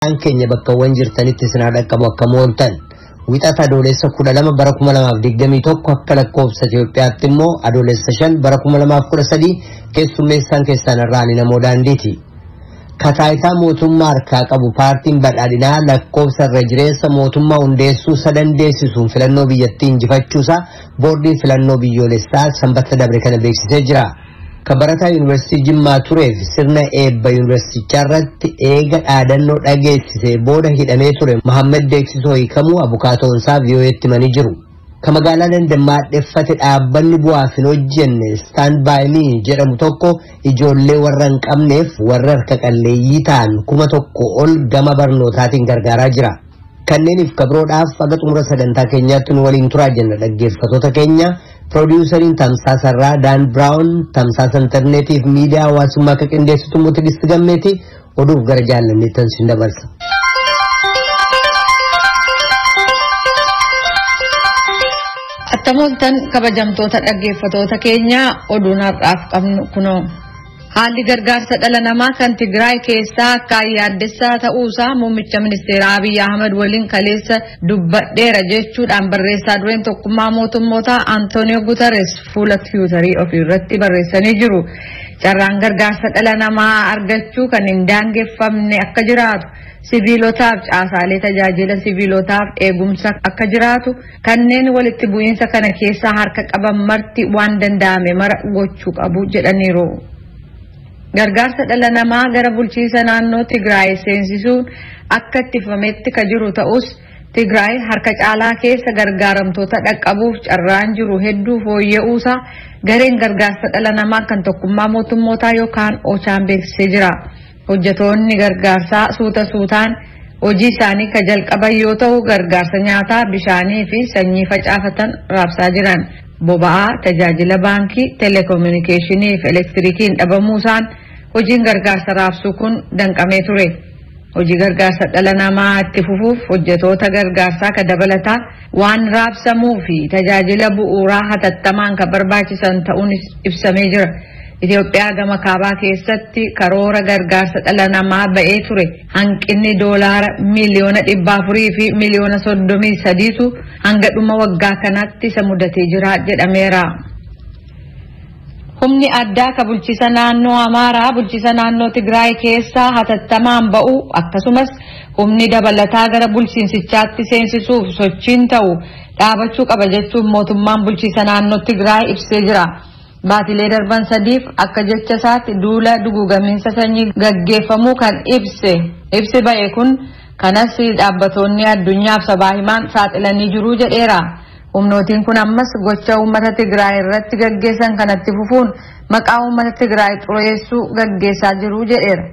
Nagaan keenya bakkawwan jirtanitti isin haa dhaqqabu akka mooltan. Wixata Adoolessa 12 bara 2021 akka lakkoofsa Itoophiyaatti immoo Adoolessa 5 bara 2013 keessummeessaan keessan irraa ani namoo daandiiti. Kataayitaa mootummaa harkaa qabu paartiin badhaadhinaa lakkoofsa irra jireessa mootummaa hundeessuu isa dandeessisuun filannoo biyyattii injifachuusaa boordiin filannoo biyyoolessaa sanbata dabre kana beeksisee jira. Kan barataa yuunivarsiitii Jimmaa tureef sirna eebba yuunivarsiitichaa irratti eega dhaadannoo dhageessisee booda hidhamee ture Mohaammed Deeksisoo hiikamuu abukaatoonsaa VOA'tti himanii jiru. Kan magaalaa London maadheffate dhaabbanni bu'aaf hin hojjenne Stand By Me jedhamu tokko ijoollee warra hin qabneef warra harka qalleeyyii ta'an 1000 ol gama barnootaatiin gargaaraa jira. Kanneeniif kabiroodhaaf haga xumura sagantaa keenyaatti nu waliin turaa jenna dhaggeeffattoota keenya. Piroodyuusariin Tamsaasa irraa Daan Biraawun tamsaasa intarneetiif miidiyaa hawaasummaa akka qindeessitu immoo Tigist Gammeeti oduuf gara jaallanneettan sin dabarsa. Attam ooltan kabajamtoota dhaggeeffatoota keenyaa oduun har'aaf qabnu kunoo. Haalli gargaarsa dhala namaa kan Tigraay keessaa akkaan yaaddessaa ta'uusaa muummicha ministeera Abiy Ahmed waliin kaleessa dubbadheera jechuudhaan barreessaa dureen tokkummaa mootummootaa Antooniyoo Guterres fuula tiwiitarii ofii irratti barreessanii jiru. Carraan gargaarsa dhala namaa argachuu kan hin daangeffamne akka jiraatu, siviilotaaf caasaalee tajaajila siviilotaaf eegumsa akka jiraatu, kanneen walitti bu'iinsa kana keessaa harka qaban marti waan danda'ame mara gochuu qabu jedhaniiru. Gargaarsa dhala namaa gara bulchiinsa naannoo Tigraay seensisuun akka ittifametti ka jiru ta'us Tigraay harka caalaa keessa gargaaramtoota dhaqqabuuf carraan jiru hedduu fooyya'uusaa gareen gargaarsa dhala namaa kan tokkummaa mootummootaa yookaan OCHAan beeksisee jira. Hojjetoonni gargaarsaa suuta suutaan hojii isaanii ka jalqaban yoo ta'u gargaarsa nyaataa, bishaanii fi sanyii facaafatan raabsaa jiran. Boba'aa, tajaajila baankii, teleekominikeeshinii fi elektirikiin dhabamuusaan hojiin gargaarsa raabsuu kun danqamee ture. Hojii gargaarsa dhala namaa itti fufuuf hojjetoota gargaarsaa ka dabalataa waan raabsamuu fi tajaajila bu'uuraa hatattamaan ka barbaachisan ta'uun ibsamee jira. Itoophiyaa gama kaabaa keessatti karoora gargaarsa dhala namaa ba'ee ture hanqinni doolaara miiliyoona 400 fi miiliyoona 33tu hanga dhuma waggaa kanaatti isa mudatee jira jedhameera. Humni addaa ka bulchiisa naannoo Amaaraa bulchiisa naannoo Tigraay keessaa hatattamaan ba'u akkasumas humni dabalataa gara bulchiinsichaatti seensisuuf sochiin ta'u dhaabachuu qaba jechuun mootummaan bulchiisa naannoo Tigraay ibsee jira. Baatilee darban sadiif akka jecha isaatti duula duguugamiinsa sanyii gaggeeffamuu kan ibse ibsi ba'e kun kanas dhaabbatoonni addunyaaf sabaa himaan saaxilanii jiru jedheera. Humnootiin kun ammas gocha uummata Tigraay irratti gaggeessan kanatti fufuun maqaa uummata Tigraay xureessuu gaggeessaa jiru jedheera.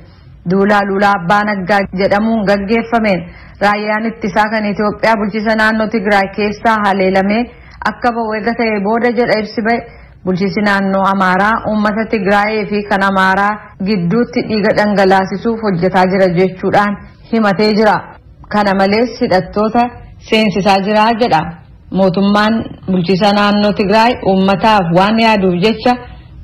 Duula Lulaa Abbaa Naggaa jedhamuun gaggeeffameen raayyaan ittisaa kan Itoophiyaa bulchiisa naannoo Tigraay keessaa haleelamee akka ba'u eega ta'e booda jedha ibsi ba'e. Bulchiisi naannoo Amaaraa uummata Tigraayii fi kan Amaaraa gidduutti dhiiga dhangalaasisuuf hojjetaa jira jechuudhaan himatee jira. Kana malees hidhattoota seensisaa jira jedha. Mootummaan bulchiisa naannoo Tigraay uummataaf waan yaaduuf jecha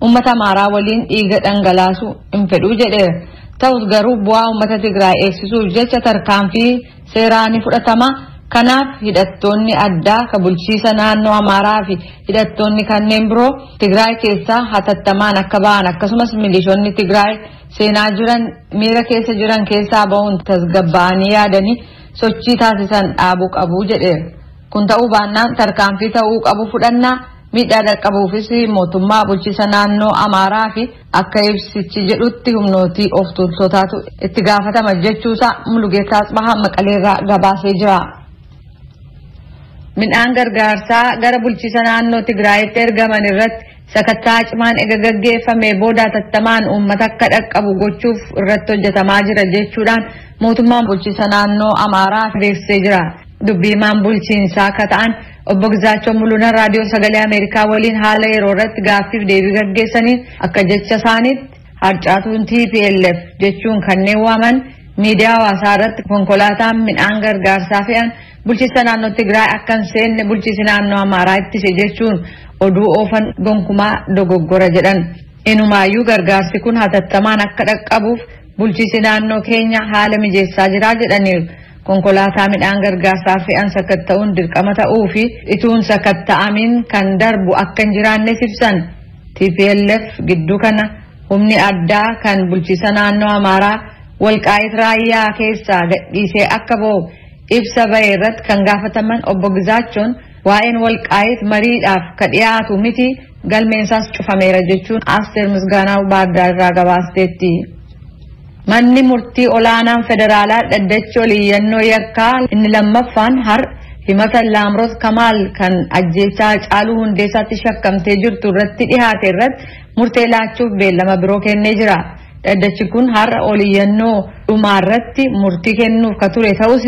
uummata Amaaraa waliin dhiiga dhangalaasuu hin fedhuu jedheera. Ta'us garuu bu'aa uummata Tigraay eegsisuuf jecha tarkaanfii seeraa ni fudhatama. Kanaaf hidhattoonni addaa ka bulchiisa naannoo Amaaraa fi hidhattoonni kanneen biroo Tigraay keessaa hatattamaan akka ba'an akkasumas milishoonni Tigraay seenaa jiran miira keessa jiran keessaa ba'uun tasgabba'anii yaadanii sochii taasisan dhaabuu qabu jedheera. Kun ta'uu baannaan tarkaanfii ta'uu qabu fudhannaa miidhaa dhaqqabuufis mootummaa bulchiisa naannoo Amaaraa fi akka ibsichi jedhutti humnootii of tuultotaatu itti gaafatama jechuusaa Mulugeetaa Atsbahaa Maqaleerraa gabaasee jira. Midhaan gargaarsaa gara bulchiisa naannoo Tigraayitti ergaman irratti sakattaa cimaan ega gaggeeffamee booda hatattamaan uummata akka dhaqqabu gochuuf irratti hojjetamaa jira jechuudhaan mootummaan bulchiisa naannoo Amaaraa beeksisee jira. Dubbiimaan bulchiinsaa akka ta'an obbo Gizaachoo Muluuna raadiyoo sagalee Ameerikaa waliin haala yeroo irratti gaaffiif deebii gaggeessaniin akka jecha isaaniitti harcaatuun TPLF jechuun kanneen waaman miidiyaa hawaasaa irratti konkolaataan midhaan gargaarsaa fe'an bulchiinsa naannoo Tigraay akka hin seenne bulchiinsi naannoo Amaaraa ittise jechuun oduu oofan gonkumaa dogoggora jedhan. Inumaayyuu gargaarsi kun hatattamaan akka dhaqqabuuf Bulchiisi naannoo keenya haala mijeessaa jira jedhaniiru. Konkolaataa midhaan gargaarsaa fe'an sakatta'uun dirqama ta'uu fi ituun sakatta'amiin kan darbu akka hin jiraannes ibsan. TPLF gidduu kana humni addaa kan bulchiisa naannoo Amaaraa Walqaayit Raayyaa keessaa gadhiisee akka ba'u ibsa ba'e irratti kan gaafataman obbo Gizaachoon waa'een Walqaayit mariidhaaf ka dhiyaatu miti, galmeensaas cufameera jechuun Asteer Misgaanaa Baardaar irraa gabaasteetti. Manni murtii olaanaan federaalaa dhaddachi oliyyannoo yakkaa inni lammaffaan har himata Laamroot Kamaal kan ajjeechaa Caaluu Hundeessaatti shakkamtee jirtu irratti dhihaate irratti murtee laachuuf beellama biroo kennee jira. Dhaddachi kun har'a oliyyannoo dhumaarratti murtii kennuuf ka ture ta'us,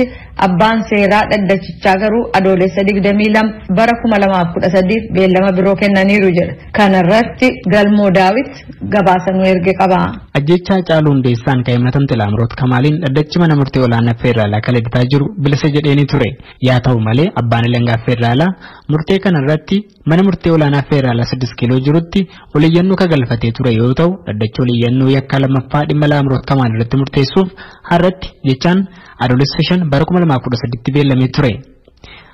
abbaan seeraa dhaddachichaa garuu Adoolessa 22 bara 2013 beellama biroo kennaniiru jedha. Kanarratti Galmoo Daawit gabaasa nu erge qaba. Ajjechaa Caaluu Hundeessaan kan himatamte Laamroot Kamaaliin dhaddachi mana murtii olaanaa federaalaa kan Lidataa jiru bilisa jedheeni ture. Yaa ta'u malee, abbaan alangaa federaalaa murtee kanarratti mana murtii olaanaa federaalaa 6 kiiloo jirutti oliyyannoo ka galfatee ture yoo ta'u, dhaddachi oliyyannoo yakka lammaffaa dhimma Laamroot Kamaal irratti murteessuuf har'atti, jechaan Adoolessa 5 bara 2013tti beellamee ture.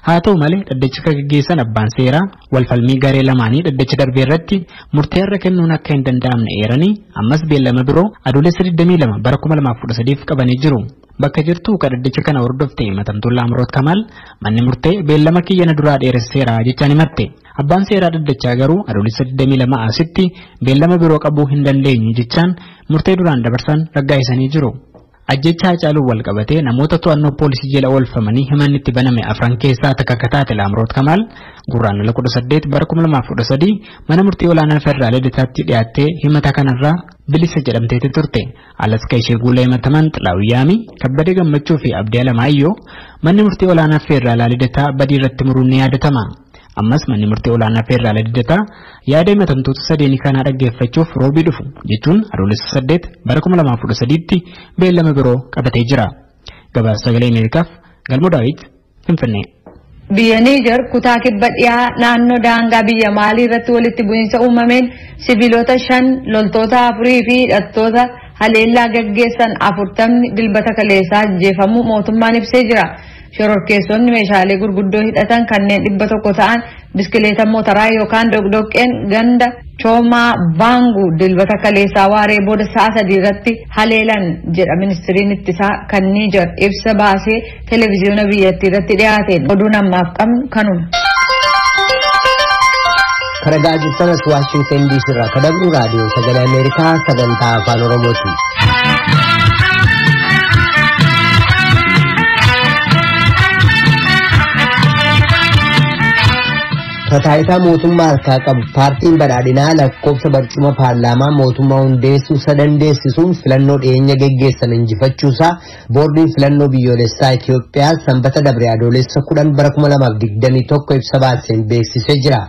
Haa ta'u malee, dhaddacha kan gaggeessan abbaan seeraa walfalmii garee lamaanii dhaddacha darbee irratti murtee irra kennuun akka hin danda'amne eeranii, ammas beellama biroo Adoolessa 22 bara 2013 qabanii jiru. Bakka jirtu ka dhaddacha kana hordofte himatamtuun Laamroot Kamaal, manni murtee beellama kiyyana duraa dheeresseera jechaan himatte. Abbaan seeraa dhaddachaa garuu Adoolessa 22 asitti beellama biroo qabuu hin dandeenyu jechaan murtee duraan dabarsan raggaa'isanii jiru. Ajjecha Haacaaluu wal qabatee namoota to'annoo poolisii jala oolfamanii himanni itti baname afran keessaa takka akka taate Laamroot Kamaal Gurraandhala 18 bara 2013 mana murtii olaanaa federaalaa Lidataatti dhiyaattee himata kanarraa bilisa jedhamteeti turte. Alas ka ishee guula himataman Xilaawuu Yaamii, Kabbadee Gammachuu fi Abdii Alamaayyoo manni murtii olaanaa federaalaa Lidataa badii irratti muruun ni yaadatama. Ammas manni murtii olaanaa federaalaa Lidataa yaada himatamtoota sadeenii kanaa dhaggeeffachuuf roobii dhufu, jechuun Adoolessa 8 bara 2013tti beellama biroo qabatee jira. Gabaasa Sagalee Ameerikaaf Galmoo Daawit, Finfinnee. Biyya Niijar kutaa kibba dhiyaa naannoo daangaa biyya Maalii irratti walitti bu'iinsa uumameen sibiilota shan, loltoota afurii fi hidhattoota haleellaa gaggeessan 40ni Dilbata kaleessaa ajjeefamuu mootummaan ibsee jira. Shororkeessonni meeshaalee gurguddoo hidhatan kanneen 100 ta'an biskileeta motoraa yookaan doqdoqqeen ganda Choomaa Baangu Dilbata kaleessaa waaree booda sa'a 3 irratti haleelan jedha ministiriin ittisaa kan Niijar ibsa baasee televezyiyoona biyyattii irratti dhiyaateen. Oduun ammaaf qabnu kanuma. Karagaa jirtan as Waashingtan DC irraa kan dabru Raadiyoo Sagalee Ameerikaa sagantaa Afaan Oromooti. Taayitaa mootummaa harkaa qabu paartiin badhaadhinaa lakkoofsa barcuma paarlaamaa mootummaa hundeessuu isa dandeessisuun filannoo dhiyeenya geggeessan injifachuusaa boordiin filannoo biyyoolessaa Itoophiyaa Sanbata dabre Adoolessa 10 bara 2021 ibsa baaseen beeksisee jira.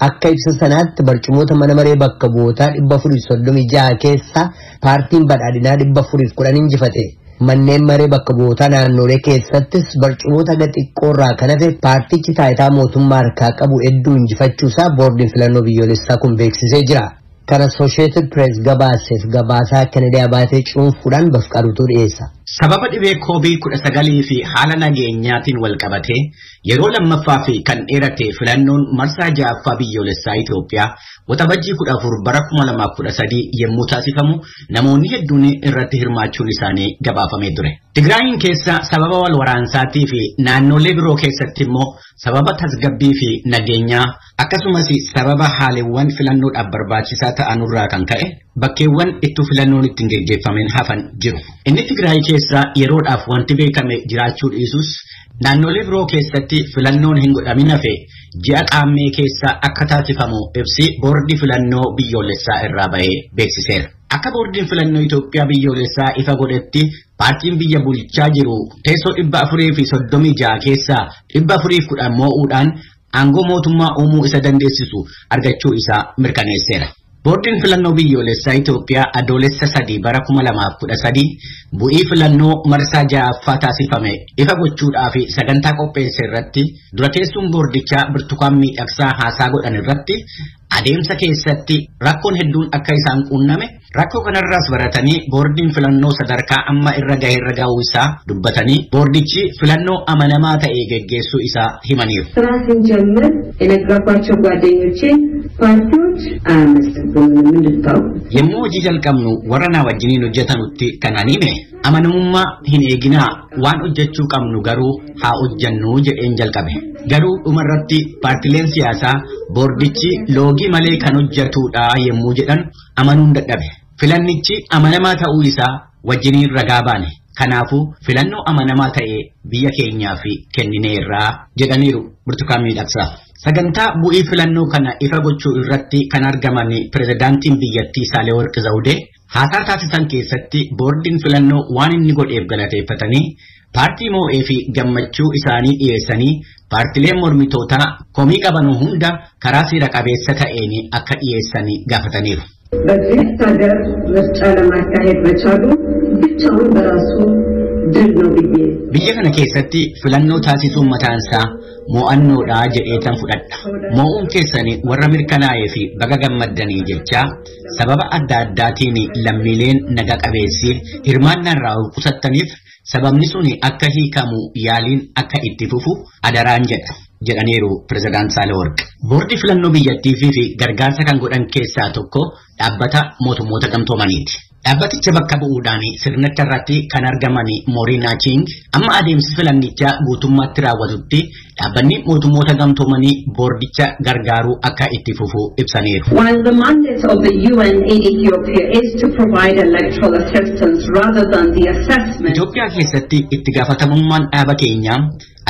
Akka ibsa sanaatti, barcumoota mana maree bakka bu'ootaa 436 keessaa paartiin badhaadhinaa 410 injifate. Manneen maree bakka bu'ootaa naannolee keessattis barcumoota haga xiqqoorraa kan hafe paartichi taayitaa mootummaa harkaa qabu hedduu injifachuusaa boordiin filannoo biyyoolessaa kun beeksisee jira. Kan Associated Press gabaaseef gabaasaa Kennedy Abaatee cuunfuudhaan Bafqaadutu dhiyeessa. Sababa dhibee koobii 19 fi haala nageenyaatiin wal qabatee yeroo lammaffaa fi kan dheerate filannoon marsaa ja'affaa biyyoolessaa Itoophiyaa Waxabajjii 14 bara 2013 yommuu taasifamu namoonni hedduun irratti hirmaachuun isaanii gabaafamee ture. Tigraayin keessa sababa wal waraansaatii fi naannolee biroo keessatti immoo sababa tasgabbii fi nageenyaa, akkasumas sababa haaliiwwan filannoodhaaf barbaachisaa ta'anurraa kan ka'e bakkeewwan ittuu filannoon ittiin geggeeffamen hafan jiru. Inni Tigraay keessa yeroodhaaf wanti beekame jiraachuu dhiisus, naannolee biroo keessatti filannoon hin godhamin hafe ji'a Qaammee keessa akka taasifamu ibsi boordii filannoo biyyoolessaa irraa bahee beeksiseera. Akka boordiin filannoo Itoophiyaa biyyoolessaa ifa godhetti, paartiin biyya bulchaa jiru teessoo 436 keessaa 410 moo'uudhaan aangoo mootummaa uumuu isa dandeessisu argachuu isaa mirkaneesseera. Boordiin filannoo biyyoolessaa Itoophiyaa Adoolessa 3 bara 2013 bu'ii filannoo marsaa ja'affaa taasifame ifa gochuudhaaf sagantaa qopheesse irratti dura teessuun boordichaa Birtukaan Miidhagsaa haasaa godhan irratti, adeemsa keessatti rakkoon hedduun akka isaan quunname, Rakkoo kanarraas baratanii boordiin filannoo sadarkaa amma irra gahe irra gahuu isaa dubbatanii boordichi filannoo amanamaa ta'e geggeessuu isaa himaniiru. ስራ ስንጀምር የነገርኳቸው ጓደኞቼ ፓርቲዎች አያመሰግኑንም እንድታውቁ። Yommuu hojii jalqabnu warra na wajjiniin hojjetanutti kan ani hime amanamummaa hin eeginaa, waan hojjechuu qabnu garuu haa hojjannuu jedheen jalqabe. Garuu dhumarratti paartileen siyaasaa boordichi loogii malee kan hojjetudha yommuu jedhan amanuun dadhabe. Filannichi amanamaa ta'uu isaa wajjiniin ragaa baane. Kanaafuu filannoo amanamaa ta'e biyya keenyaaf kennineerraa jedhaniiru Burtukaan Miidhagsaa. Sagantaa bu'ii filannoo kana ifa gochuu irratti kan argaman pirezidaantiin biyyattii Saahilewarq Zawudee haasaa taasisan keessatti boordiin filannoo waan inni godheef galateeffatanii paartii moo'ee fi gammachuu isaanii dhiyeessanii paartileen mormitootaa komii qaban hunda karaa seera qabeessa ta'een akka dhiyeessan gaafataniiru. በዚህ ሀገር ምርጫ ለማካሄድ መቻሉ ብቻውን በራሱ ድል ነው ብዬ Biyya kana keessatti filannoo taasisuun mataan isaa mo'annoodha jedheetan fudhadha. Mo'uun keessan warra mirkanaa'ee fi baga gammaddanii jecha sababa adda addaatiin lammiileen naga qabeessi hirmaannaa irraa qusattaniif sababni sun akka hiikamu yaaliin akka itti fufu adaraan jedha jedhaniiru pirezidaant Saahilewarq. Boordii filannoo biyyattii fi gargaarsa kan godhan keessaa tokko dhaabbata mootummoota gamtoomaniiti. Dhaabbaticha bakka bu'uudhaan sirnicha irratti kan argaman Mooriinaa Ching amma adeemsi filannichaa guutummaatti raawwatutti dhaabbanni mootummoota gamtoomanii boordicha gargaaruu akka itti fufu ibsaniiru. While the mandate of the UN in Ethiopia is to provide electoral assistance rather than the assessment. Itoophiyaa keessatti itti gaafatamummaan dhaaba keenyaa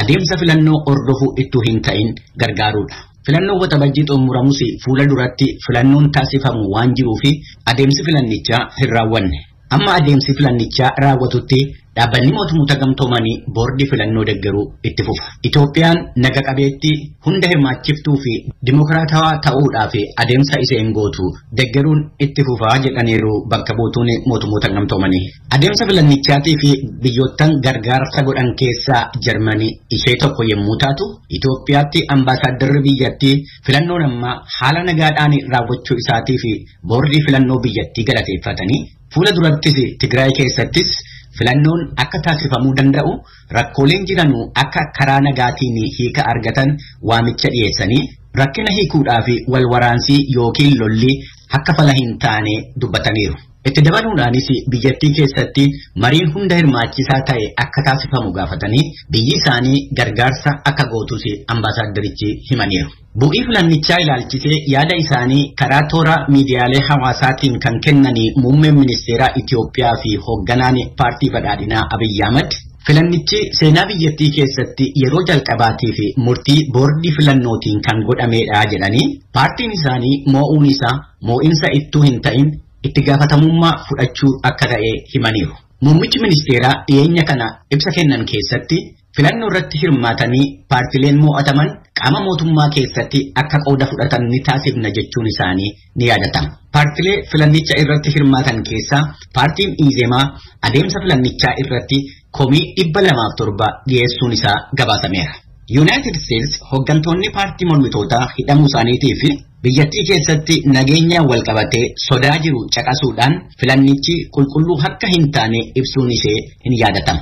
adeemsa filannoo hordofuu ittuu hin ta'in gargaaruudha. Filannoo waxabajjii xumuramus fuula duratti filannoon taasifamu waan jiruuf adeemsi filannichaa hin raawwanne. Amma adeemsi filannichaa raawwatutti dhaabbanni mootummoota gamtoomanii boordii filannoo deeggaruu itti fufa. Itoophiyaan naga qabeettii hunda hirmaachiftuu fi dimokiraatawaa ta'uudhaaf adeemsa isheen gootu deeggaruun itti fufaa jedhaniiru bakka buutuun mootummoota gamtoomanii. Adeemsa filannichaatii fi biyyoottan gargaarsa godhan keessaa Jarmanii ishee tokko yommuu taatu, Itoophiyaatti ambaasaaddarri biyyattii filannoon ammaa haala nagaadhaan raawwachuu isaatii fi boordii filannoo biyyattii galateeffatanii fuula durattis Tigraay keessattis filannoon akka taasifamuu danda'u rakkooleen jiranuu akka karaa nagaatiin hiika argatan waamicha dhiyeessanii rakkina hiikuudhaa fi wal waraansii yookiin lolli akka fala hin taane dubbataniiru. Itti dabaluudhaanis biyyattii keessatti mariin hunda hirmaachisaa ta'e akka taasifamu gaafatanii biyyi isaanii gargaarsa akka gootus ambaasaaddarichi himaniiru. Bu'ii filannichaa ilaalchisee yaada isaanii karaa toora miidiyaalee hawaasaatiin kan kennanii muummeen ministeeraa Itoophiyaa fi hoogganaan paartii badhaadhinaa Abiyyi Ahmad filannichi seenaa biyyattii keessatti yeroo jalqabaatii fi murtii boordii filannootiin kan godhamedha jedhanii paartiin isaanii moo'uun isaa moo'insa ittuu hin ta'in itti gaafatamummaa fudhachuu akka ta'e himaniiru. Muummichi ministeeraa dhiyeenya kana ibsa kennan keessatti filannoo irratti hirmaatanii paartileen moo'ataman qaama mootummaa keessatti akka qooda fudhatan ni taasifna jechuun isaanii ni yaadatama. Paartilee filannicha irratti hirmaatan keessaa paartiin Izemaa adeemsa filannichaa irratti komii 207 dhiyeessuun isaa gabaasameera. Yuunaayitid Isteets hooggantoonni paartii mormitootaa hidhamuu isaaniitii fi biyyattii keessatti nageenyaan wal qabatee sodaa jiru caqasuudhaan filannichi qulqulluu akka hin taane ibsuun ishee hin yaadatama.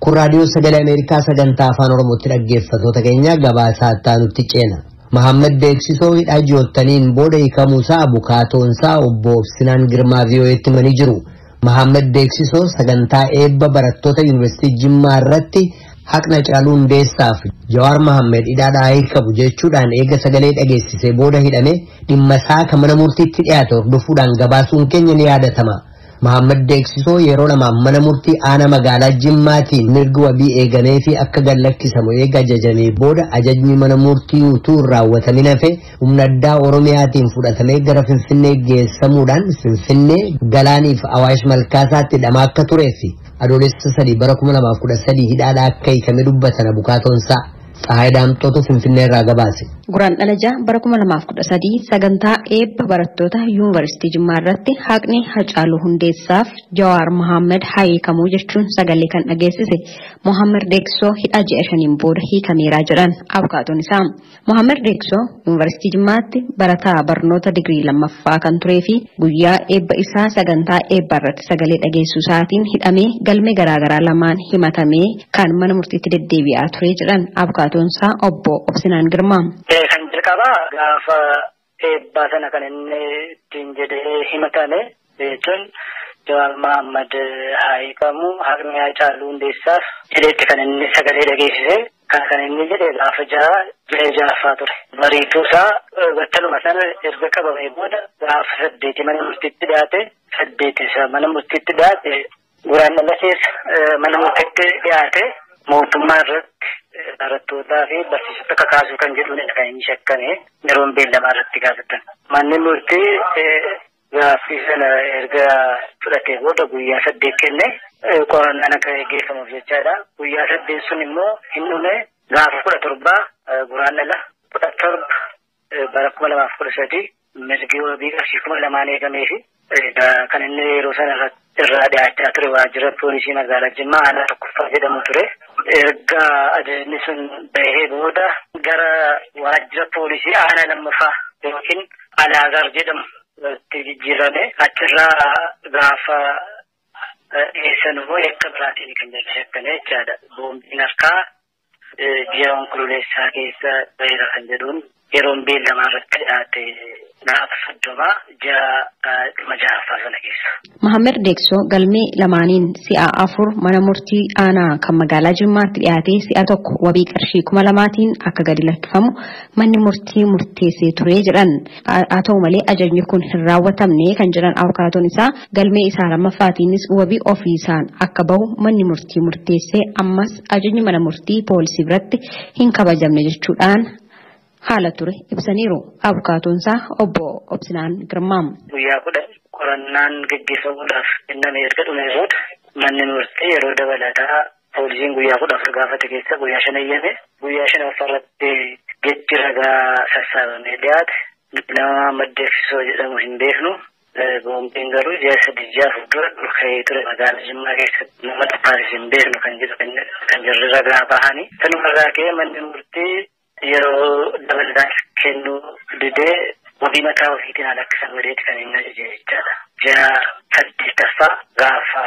Kun raadiyoo sagalee Ameerikaa sagantaa afaan Oromootti dhaggeeffattoota keenya gabaasaa itti ceena. Mahammad Beeksisoo hidhaa ji'oottaniin booda hiikamuusaa abukaatoonsaa obbo Obsinaan Girmaa VOA'tti himanii jiru. Mahammad Beeksisoo sagantaa eebba barattoota Yuunivarsiitii Jimmaa irratti haqna Haacaaluu Hundeessaaf Jawaar Mahammed hidhaadhaa hiikamu jechuudhaan eega sagalee dhageessisee booda hidhame dhimma isaa kan mana murtiitti dhiyaate hordofuudhaan gabaasuun keenya ni yaadatama. Mahammad Deeksisoo yeroo lamaan mana murtii aanaa magaalaa Jimmaatiin mirgi wabii eegamee fi akka gad lakkisamu eega ajajamee booda ajajni mana murtii utuu hin raawwatamin hafe humna addaa Oromiyaatiin fudhatamee gara Finfinnee geessamuudhaan Finfinnee Galaaniif Awaash Malkaasaatti hidhamaa akka turee fi adoolessa 3 bara 2013 hidhaadhaa akka hiikame dubbatan abukaatoonsaa. Tsahaay Daamxootu Finfinnee irraa gabaase. Guraandhala 6 bara 2013 sagantaa eebba barattoota Yuunivarsiitii Jimmaa irratti haqni Hacaaluu Hundeessaaf Jawaar Mohaammed hiikamuu jechuun sagalee kan dhageessise Mohaammed Deeksoo hidhaa ji'a 5 booda hiikameeraa jedhan abukaatoon isaa. Mohaammed Deeksoo Yuunivarsiitii Jimmaatti barataa barnoota digirii lammaffaa kan turee fi guyyaa eebba isaa sagantaa eebba irratti sagalee dhageessuu isaatiin hidhamee galmee garaagaraa lamaan himatamee kan mana murtiitti deddeebi'aa ture jedhan abukaatoon isaa obbo Obsinaan Girmaa. Kan jalqabaa gaafa eebbaa sana kan inni ittiin jedhee himatame jechuun Jawaar Mohaammed hiikamu haqni Hacaaluu Hundeessaaf jedheetti kan inni sagalee dhageessise. Kan inni jedhe gaafa ji'a ja'affaa ture. Bariituu isaa battaluma sana erga qabamee booda gaafa 8 mana murtiitti dhiyaate, 8 isaa mana murtiitti dhiyaate guraandhala keessa mana murtiitti dhiyaate mootummaa irratti barattootaa fi barsiisota kakaasuu kan jedhuun kan inni shakkame yeroon beellamaa irratti gaafatan. Manni murtii gaaffii sana erga fudhatee booda guyyaa 8 kenne qorannaan akka gaggeeffamuuf jechaadha. Guyyaa 8 sun immoo hin dhume gaafa 17 guraandhala 17 bara 2013 mirgi wabii qarshii 2000 eegamee fi kan inni yeroo sana irraa dhiyaachaa ture waajjira poolisii magaalaa Jimmaa aanaa tokkoffaa jedhamu ture. Erga ajajni sun bahee booda gara waajjira poolisii aanaa lammaffaa yookiin Alaazar jedhamu itti jijjiirame. Achirraa gaafa dhiyeessan immoo yakka biraatiin kan jala shakkame jechaadha. Boombiin harkaa ji'a onkololeessaa keessa baheera kan jedhuun yeroon beellamaa irratti dhiyaate gaafa 30 ji'a dhuma ja'affaa sana keessa. Mohaammed Deeksoo galmee lamaaniin si'a 4 mana murtii aanaa kan magaalaa Jimmaatti dhiyaatee si'a 1 wabii qarshii 2000tiin akka gadi lakkifamu manni murtii murteessee ture jedhan. Haa ta'u malee ajajni kun hin raawwatamne kan jedhan abukaatoon isaa galmee isaa lammaffaatiinis wabii ofiisaan akka bahu manni murtii murteessee ammas ajajni mana murtii poolisii biratti hin kabajamne jechuudhaan haala ture ibsaniiru. Abukaatoon isaa obbo Obsinaan Girmaa. Guyyaa 10 qorannaan gaggeeffamuudhaaf kenname erga dhumee booda manni murtii yeroo dabalataa poolisiin guyyaa 14 gaafate keessa guyyaa 5 eeyyame. Guyyaa 5 irratti jechi ragaa sassaabamee dhiyaate. Nama Mohaammed Deeksoo jedhamu hin beeknu. Boombiin garuu ji'a 3 ji'a 4 dura dhuka'ee ture magaalaa Jimmaa keessatti nama Paaris hin beeknu kan jedhu kan jirri ragaa bahanii. Kanuma irraa ka'ee manni murtii yeroo dabalataa kennuu didee wabii mataa ofiitiin alakkisan wadeeti kan inni ajaje jechaadha. Ji'a 8ffaa gaafa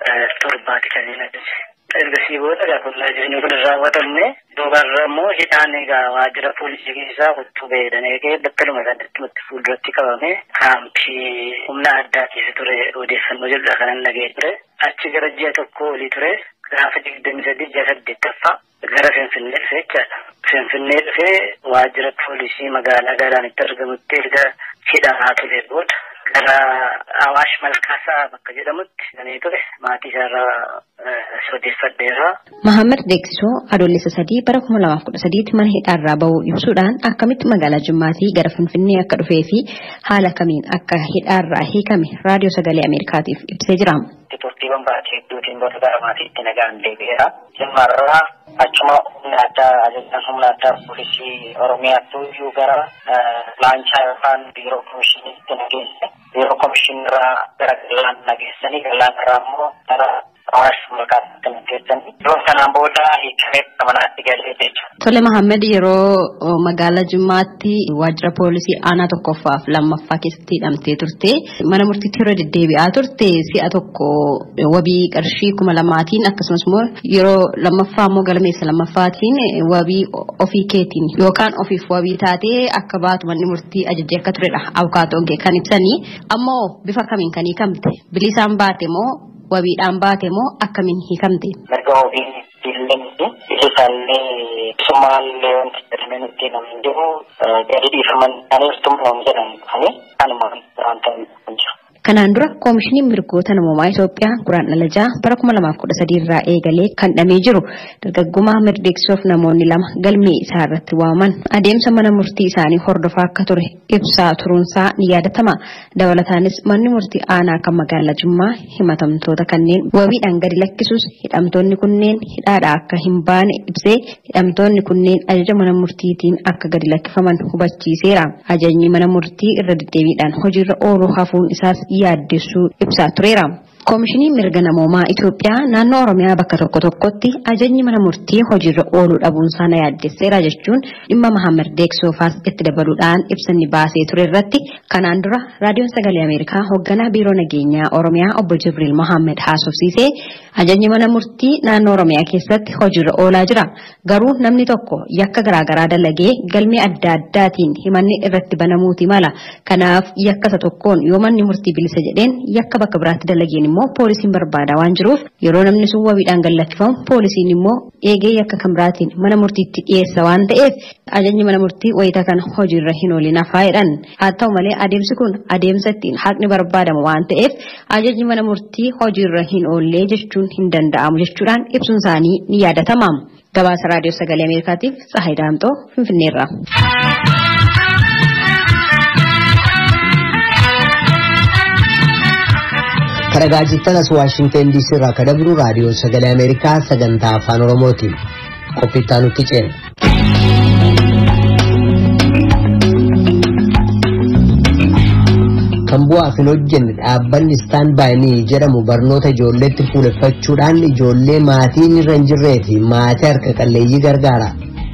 7 kan inni ajaje. Ergasii booda gaafa ajajni kun hin raawwatamne duubarra immoo hidhaan egaa waajjira poolisii keessaa huccuu baheedhan eegee battaluma sanatti fuulduratti qabame kaampii humna addaa keessa ture odeeffannoo jedhudha kan inni dhaga'ee ture. Achi gara ji'a 1 olii ture gaafa 23 ji'a 8ffaa gara Finfinnee dhufe jechaadha. Finfinnee dhufee waajjira poolisii magaalaa Galaanitti argamutti erga hidhamaa ture booda gara Awaash Malkaasaa bakka jedhamutti ganee ture maatii isaarraa odeeffadheera. Mohaammed Deeksoo adoolessa 3 bara 2013 mana hidhaarraa bahuu ibsuudhaan akkamitti magaalaa Jimmaatii gara Finfinnee akka dhufee fi haala kamiin akka hidhaarraa hiikame raadiyoo sagalee Ameerikaatiif ibsee jira. Turtiiwwan baatee hedduutiin booda gara maatiitti nagaan deebi'eera. Jimmaarraa achuma humna addaa ajajaan humna addaa poolisii Oromiyaatti iyyuu gara laanchaa yookaan biiroo komishiniitti nageesse. Biiroo komishinirraa gara Galaan nageessanii Galaanirraa immoo gara Awaash Malkaatti nageessanii. Yeroo sanaan booda hiikamee manaatti galee jechuudha. Tole Mohaammed yeroo magaalaa Jimmaatti waajjira poolisii aanaa 1ffaa fi 2ffaa keessatti hidhamtee turte mana murtiitti yeroo deddeebi'aa turte si'a 1 wabii qarshii 2000tiin akkasumas immoo yeroo lammaffaa immoo galmeessa lammaffaatiin wabii ofii keetiin yookaan ofiif wabii taatee akka baatu manni murtii ajajee akka turedha abukaatoon kee kan ibsanii. Ammoo bifa kamiin kan hiikamte? Bilisaan baate moo wabiidhaan baate moo akkamiin hiikamte? Mirga wabii illee bilisaallee sumaallee wanti jedhamee nutti himamu hin jiru. Gadi dhiifaman anis tumnoon jedhamu dhufanii kanuma wanta hin jiru. Kanaan dura Koomishiniin Mirgoota Namoomaa Itoophiyaa Guraandhala 6 bara 2013 irraa eegalee kan dhamee jiru dargaggoo Mahammad Deeksoof namoonni lama galmee isaa irratti waamaman adeemsa mana murtii isaanii hordofaa akka ture ibsaa turuunsaa ni yaadatama. Dabalataanis manni murtii aanaa kan magaalaa Jimmaa himatamtoota kanneen wabiidhaan gadi lakkisuus hidhamtoonni kunneen hidhaadhaa akka hin baane ibsee hidhamtoonni kunneen ajaja mana murtiitiin akka gadi lakkifaman hubachiiseera. Ajajni mana murtii irra deddeebiidhaan hojiirra ooluu hafuun isaas yaaddessuu ibsaa tureera. Koomishiniin Mirga Namoomaa Itoophiyaa naannoo Oromiyaa bakka tokko tokkotti ajajni mana murtii hojiirra ooluu dhabuunsaa na yaaddesseera jechuun dhimma Mahammad Deeksoofaas itti dabaluudhaan ibsanni baasee ture irratti kanaan dura Raadiyoon Sagalee Ameerikaa hoogganaa Biiroo Nageenyaa Oromiyaa obbo Jibriil Mohaammed haasofsiisee ajajni mana murtii naannoo Oromiyaa keessatti hojiirra oolaa jira. Garuu namni tokko yakka garaagaraa dalagee galmee adda addaatiin himanni irratti banamuuti mala. Kanaaf yakka isa tokkoon yoo manni murtii bilisa jedheen yakka bakka biraatti dalageen immoo poolisiin barbaada waan jiruuf yeroo namni sun wabiidhaan gad lakkifamu poolisiin immoo eegee yakka kan biraatiin mana murtiitti dhiyeessa waan ta'eef ajajni mana murtii wayita kana hojiirra hin oolin hafaa jedhan. Haa ta'u malee adeemsi kun adeemsa ittiin haqni barbaadamu waan ta'eef ajajni mana murtii hojiirra hin oollee jechuun hin danda'amu jechuudhaan ibsuun isaanii ni yaadatama. Gabaasa Raadiyoo Sagalee Ameerikaatiif Tsahaay Daamxoo Finfinneerraa. Kadhagaa jirtan as Waashingtan DC irraa kan dabru Raadiyoo Sagalee Ameerikaa sagantaa Afaan Oromootiin. Qophii nutti ceena. Kan bu'aaf hin hojjenne dhaabbanni Stand By Me jedhamu barnoota ijoolleetti fuuleffachuudhaan ijoollee maatiin irra hin jirree fi maatii harka qalleeyyii gargaara.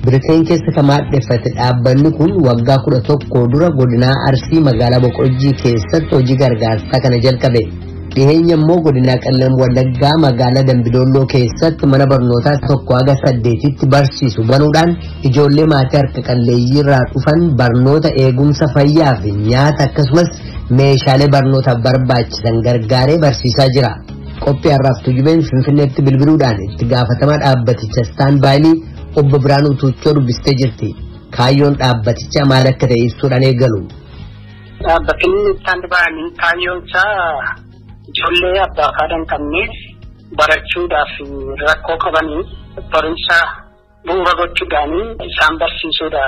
Biriteen keessa kan maadheffate dhaabbanni kun waggaa 11 dura godinaa Arsii magaalaa Boqojjii keessatti hojii gargaarsaa kana jalqabe. Dhiheenya immoo godinaa Qellem Wallaggaa magaalaa Dambidolloo keessatti mana barnootaa 1 haga 8tti barsiisu banuudhaan ijoollee maatii harka qalleeyyii irraa dhufan barnoota eegumsa fayyaa fi nyaata akkasumas meeshaalee barnootaaf barbaachisan gargaaree barsiisaa jira. Qophii har'aaf Tujubeen Finfinneetti bilbiluudhaan itti gaafatamaa dhaabbaticha Stand By Me obbo Biraanuu Tuuchoo dubbistee jirti. Kaayyoon dhaabbatichaa maal akka ta'e ibsuudhaan eegalu. Dhaabbatni Stand By Me kaayyoon isaa ijoollee abbaa fi haadha hin qabne barachuudhaaf rakkoo qabanii barumsa bu'uura gochuudhaan isaan barsiisuudha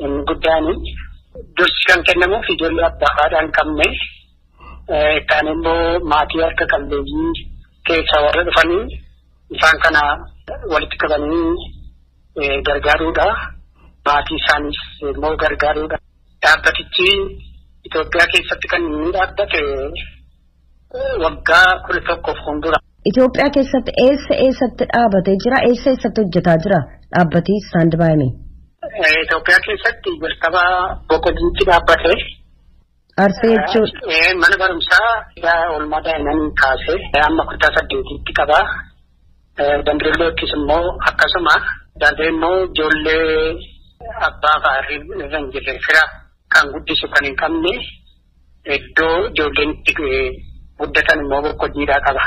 inni guddaan. Dursi kan kennamuuf ijoollee abbaa fi haadha hin qabne kaan immoo maatii harka qalleeyyii keessaa warra dhufanii isaan kana walitti qabanii gargaaruudha. Maatii isaaniis immoo gargaaruudha. Dhaabbatichi Itoophiyaa keessatti kan inni dhaabbate waggaa 11 fuuldura. Itoophiyaa keessatti eessa eessatti dhaabbatee jira? Eessa eessatti hojjetaa jira dhaabbati Stand By Me? Itoophiyaa keessatti jalqaba Boqojjiitti dhaabbate. Arsii jechuudha. Mana barumsaa oolmaa daa'immanii kaasee amma kutaa 8tti qaba. Dambidollottis immoo akkasuma darbee immoo ijoollee abbaa fi haadha irra hin jirre fira kan guddisu kan hin qabne iddoo ijoolleen itti guddatan immoo Boqojjiidhaa qaba.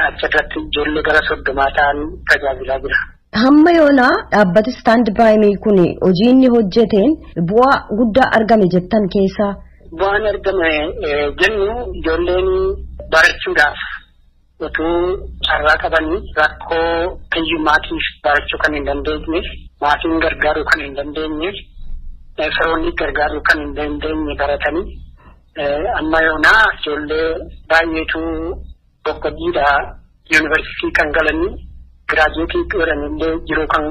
Achirratti ijoollee gara 30 ta'an tajaajilaa jira. Hamma yoonaa dhaabbati Stand By Me kun hojii inni hojjeteen bu'aa guddaa argame jettan keessaa? Bu'aan argame jennu ijoolleen barachuudhaaf utuu carraa qabanii rakkoo hiyyummaatiif barachuu kan hin dandeenye, maatiin gargaaruu kan hin dandeenye, firoonni gargaaruu kan hin dandeenye baratanii amma yoonaa ijoollee baay'eetu Boqojjiidhaa yuunivarsiitii kan galanii giraajuweetii godhanillee jiruu kan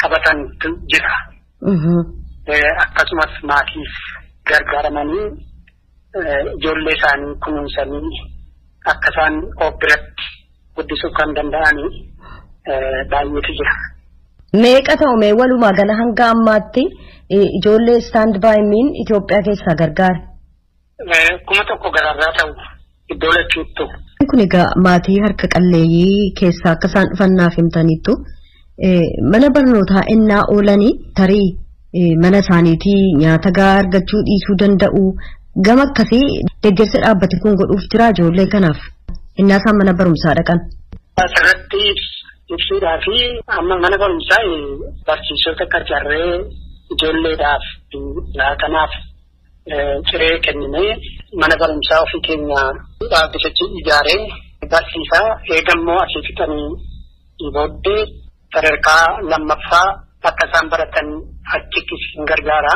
qabatantu jira. Akkasumas maatiif gargaaramanii ijoollee isaanii kunuunsanii akka isaan of biratti guddisuu kan danda'anii baay'eetu jira. Meeqa ta'u mee walumaa gala hanga ammaatti ijoollee Stand By Me Itoophiyaa keessaa gargaara? 1000 gararraa ta'u iddoo lachuuttu. Kun egaa maatii harka qalleeyyii keessaa akka isaan dhufannaaf himtaniittu mana barnootaa ennaa oolanii tarii mana isaaniitii nyaata gahaa argachuu dhiisuu danda'u. Gama akkasii deeggarsa dhaabbati kun godhuuf jira ijoollee kanaaf ennaa isaan mana barumsaa dhaqan. Asirratti ibsuudhaa fi amma mana barumsaa barsiisota qacarree ijoolleedhaaf laatanaaf Ciree kenninee mana barumsaa ofii keenya dhaabbatichi ijaaree barsiisaa eegammoo asii fixanii booddee sadarkaa lammaffaa akka isaan baratan achittis hin gargaara.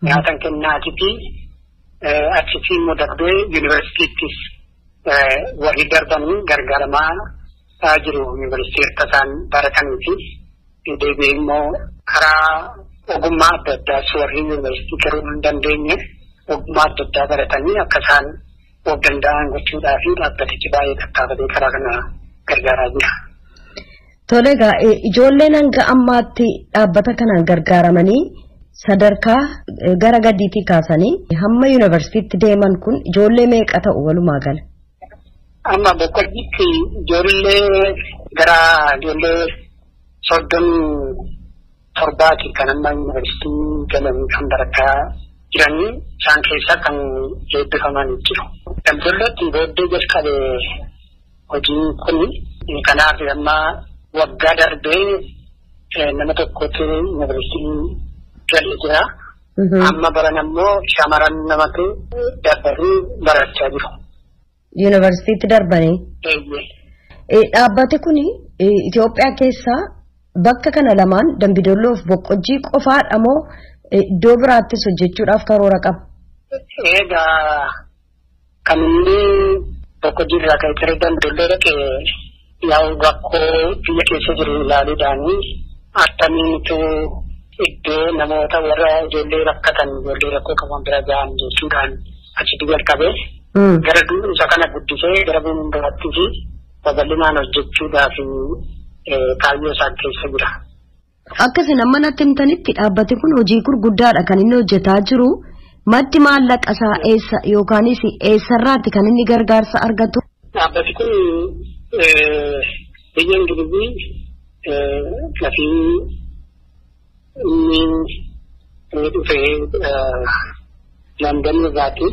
Nyaatan kennaa achitti achitti immoo darbee yuunivarsiitiittis warri darbanii gargaaramaa jiru yuunivarsiitii akka isaan baratanii fi deebi'ee immoo karaa ogummaa adda addaas warri yuunivarsiitii galuu hin dandeenye ogummaa adda addaa baratanii akka isaan of danda'an gochuudhaa fi dhaabbatichi baay'ee tattaafatee karaa kana gargaaraa jira. Tole egaa ijoolleen hanga ammaatti dhaabbata kanaan gargaaramanii sadarkaa gara gadiitii kaasanii hamma yuunivarsiitiitti deeman kun ijoollee meeqa ta'u walumaa gala? Amma Boqqojjiitti ijoollee gara ijoollee 37 kan amma yuunivarsiitii galanii kan barataa jiranii isaan keessaa kan eebbifaman jiru. Dambidoollootti booddee jalqabe hojiin kun kanaaf amma waggaa darbee nama tokkotu yuunivarsiitii galee jira. Amma baran ammoo shamaran namatu darbanii barachaa jiru. Yuunivarsiitiitti darbanii? Dhaabbati kun Itoophiyaa keessaa bakka kana lamaan Dambidolloo fi Boqqojjii qofaadha moo iddoo biraattis hojjechuudhaaf karoora qaba? Egaa kan inni Boqqojjii irraa ka'ee ture Dambidolloo dhaqee yaa'u rakkoo biyya keessa jiru ilaaluudhaan attamiitu iddoo namoota warra ijoollee rakkatan ijoollee rakkoo qaban bira gahan jechuudhaan achitti jalqabee gara isa kana guddisee gara biraatti fi babal'inaan hojjechuudhaaf kaayyoo isaan keessa jira. Akkasii amma natti himtanitti dhaabbati kun hojii gurguddaadha kan inni hojjetaa jiru. Maddi maallaqa isaa eessa yookaanis eessarraatti kan inni gargaarsa argatu? Dhaabbati kun biyya Ingilizii lafii inni dhufee London irraati.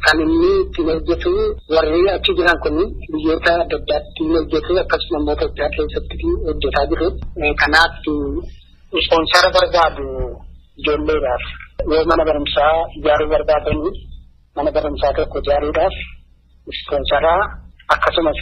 Kan inni ittiin hojjetu warri achi jiran kun biyyoota adda addaatti hojjetu akkasuma immoo Itoophiyaa keessatti hojjetaa jiru. Kanaaf ispoonsara barbaadu ijoolleedhaaf yoo mana barumsaa ijaaruu barbaadanii mana barumsaa tokko ijaaruudhaaf ispoonsara akkasumas